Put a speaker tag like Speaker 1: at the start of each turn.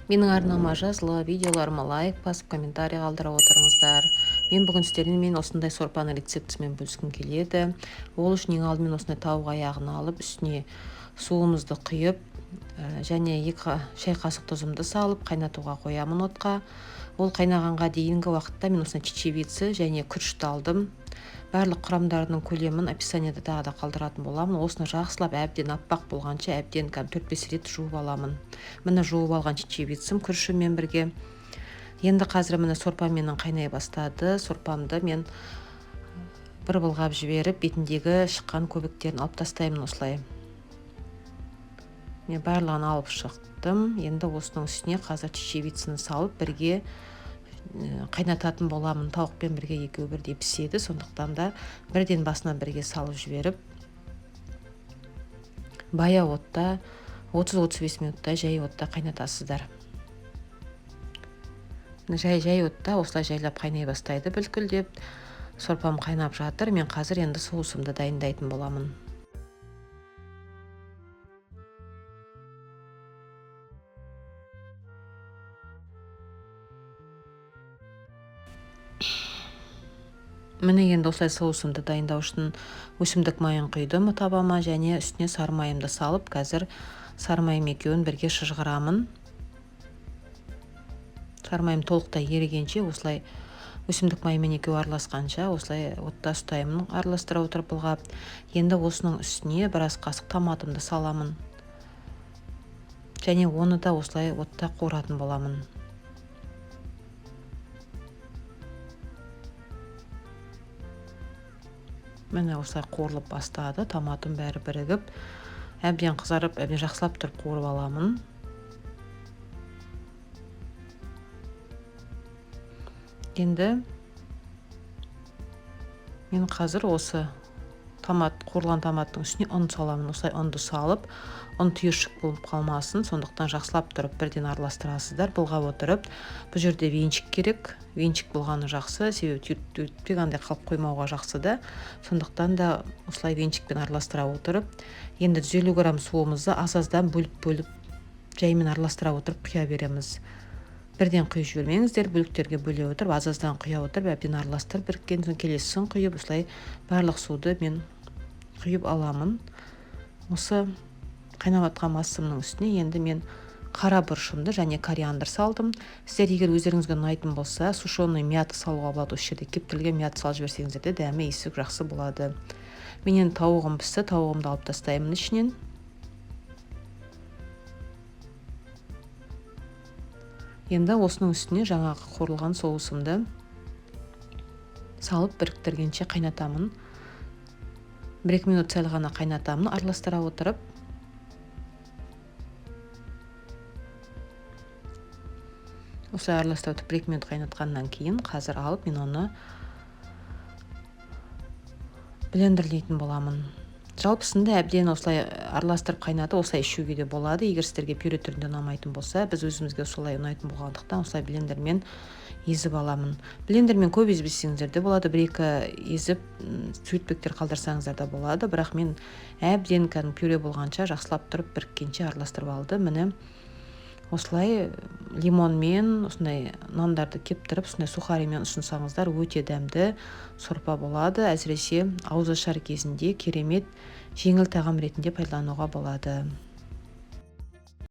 Speaker 1: Менің арнама жазылып, видеоларыма лайк басып, комментарий қалдыра отырыңыздар. Мен бүгін сіздермен осындай сорпаның рецептісімен бөліскім келеді. Ол үшін ең алдымен осындай тауық аяғын алып, үстіне суымызды құйып, және 2 шай қасық тұзымды салып, қайнатуға қоямын отқа. Ол қайнағанға дейінгі уақытта мен осындай чечевица және күрішті алдым. Барлық құрамдарының көлемін описанияда тағы да қалдыратын боламын. Осыны жақсылап әбден аппақ болғанша әбден кәдімгі 4-5 рет жуып аламын. Міне, жуып алған чечевицам күрішімен бірге. Енді қазір міне сорпам менің қайнай бастады. Сорпамды мен бір былғап жіберіп, бетіндегі шыққан көбіктерін алып тастаймын осылай. Мен барлығын алып шықтым. Енді осының үстіне қазір чечевицаны салып бірге қайнататын боламын. Тауықпен бірге екеуі бірдей піседі, сондықтан да бірден басынан бірге салып жіберіп, баяу отта 30-35 минутта жай отта қайнатасыздар. Жай отта осылай жайлап қайнай бастайды бүлкілдеп. Сорпам қайнап жатыр. Мен қазір енді соусымды дайындайтын боламын. Міне, енді осылай соусымды дайындау үшін өсімдік майын құйдым табама және үстіне сары майымды салып, қазір сары майым екеуін бірге шыжғырамын. Сары майым толықтай ерігенше, осылай өсімдік майымен екеуі араласқанша осылай отта ұстаймын, араластыра отырып былғап. Енді осының үстіне біраз қасық томатымды саламын және оны да осылай отта қуыратын боламын. Міне, осылай қуырылып бастады. Томатым бәрі бірігіп, әбден қызарып, әбден жақсылап тұрып қуырып аламын. Енді мен қазір осы қуырылған томаттың үстіне ұн саламын. Осылай ұнды салып, ұн түйіршік болып қалмасын, сондықтан жақсылап тұрып бірден араластырасыздар, былғап отырып. Бұл жерде венчик керек. Венчик болғаны жақсы, себебі түйіртпек андай қалып қоймауға жақсы да. Сондықтан да осылай венчикпен араластыра отырып, енді 150 грамм суымызды аз-аздан бөліп-бөліп жаймен араластыра отырып құя береміз. Бірден құйып жібермеңіздер, бөліктерге бөле отырып, аз-аздан құя отырып, әбден араластырып біріккен соң келесісін құйып, осылай барлық суды мен құйып аламын. Осы қайнап жатқан массамның үстіне енді мен қара бұрышымды және кориандр салдым. Сіздер егер өздеріңізге ұнайтын болса, сушеный мята салуға болады. Осы жерде кептірілген мята салып жіберсеңіздер де дәмі, иісі жақсы болады. Мен енді тауығым пісті, тауығымды алып тастаймын ішінен. Енді осының үстіне жаңағы қуырылған соусымды салып біріктіргенше қайнатамын. 1-2 минут сәл ғана қайнатамын, араластыра отырып. Осылай араластыра отырып 1-2 минут қайнатқаннан кейін қазір алып мен оны блендерлейтін боламын. Жалпысында әбден осылай араластырып қайнатып осылай ішуге де болады. Егер сіздерге пюре түрінде ұнамайтын болса, біз өзімізге солай ұнайтын болғандықтан осылай блендермен езіп аламын. Блендермен көп езбесеңіздер де болады, бір-екі езіп, түйіртпектер қалдырсаңыздар да болады. Бірақ мен әбден кәдімгі пюре болғанша жақсылап тұрып біріккенше араластырып алдым. Міне, осылай лимонмен осындай нандарды кептіріп, осындай сухаримен ұсынсаңыздар өте дәмді сорпа болады. Әсіресе ауызашар кезінде керемет жеңіл тағам ретінде пайдалануға болады.